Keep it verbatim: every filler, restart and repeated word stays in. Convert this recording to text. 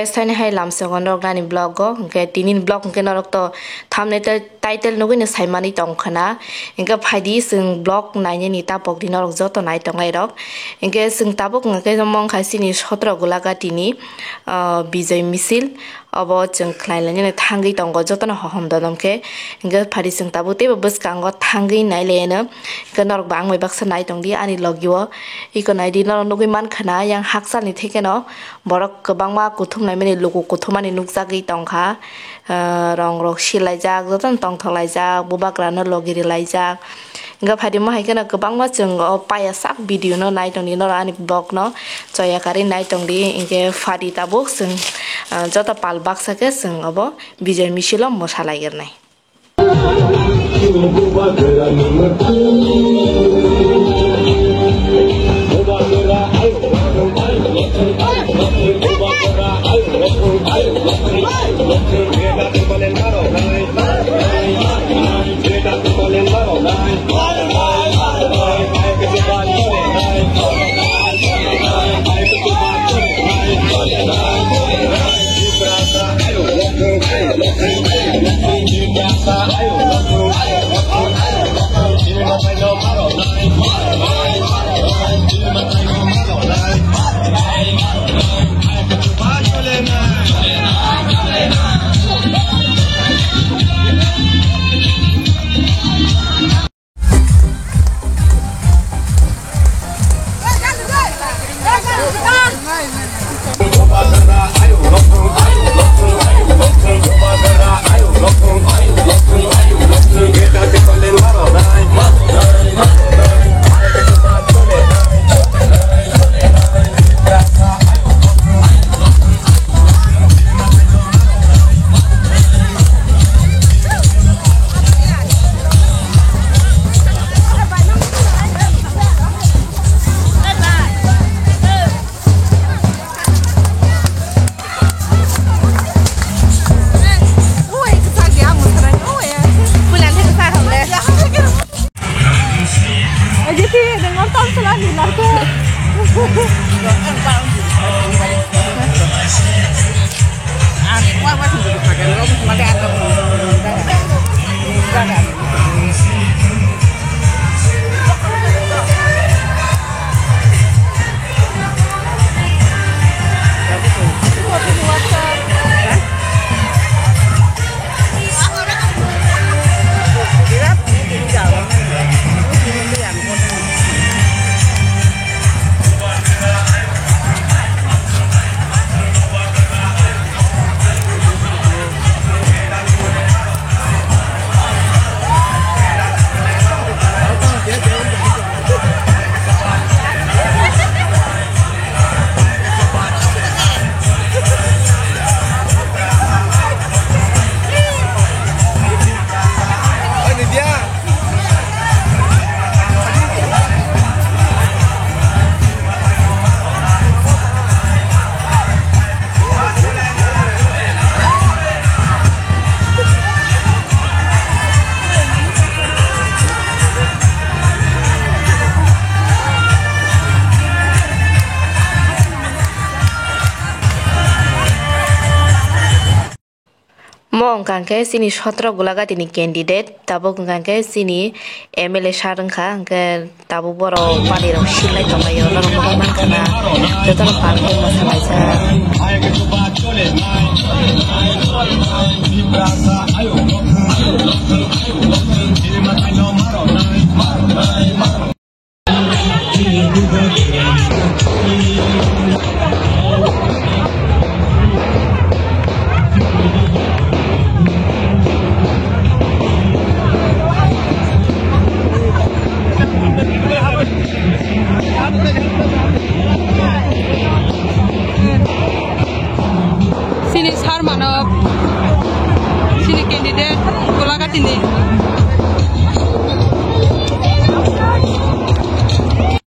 Saini hai lamsongo norok nani vlog o, hwnkhe tini vlog hwnkhe norok to thumbnail tei title nugui no sai mani tong khna. Hwnkhe phaidi chwng vlog nainani tapok di norok joto nai tongnai rok. Hwnkhe chwng tabuk hwnkhe mong kha chini sotro Gulagati ni, ah, Bijoy Misil. Obo chwng khlai lainani thangwi tongo jotono hohom dodom khe. Hwnkhe phaidi chwng tabuk teibo bwskango thangwi nai laino. Hwnkhe norok bo ang bai baksa nai tong di ani logi o. Iko nai di norok nugui man khna yang hakchal ni theke no. Borok kwbangma kuthum laimani, luku kuthumani nukjagwi tongkha. Ah, rong rok silaijak, jotono tongthok laijak, bubagrano logi rilaijak. Hwnkhe phaidi mo hai kheno kwbangma chwng o paya sak video no nai tongdi, norok ani vlog no choya karwi nai tongdi. Hwnkhe phaidi tabuk chwng, ah, joto pal baksa khe chwng obo Bijoy Misil o mosa lai gernai. Mo wngkha khe chini sotro Gulagati ni candidate, tabuk wngkha khe chini M L A sir wngkha, hwnkhe tabuk borok pali rok silai tonglaio, norok bo mankha na, jotono pal khe mwsalaijak. Chini sir manok, chini candidate, Gulagati ni.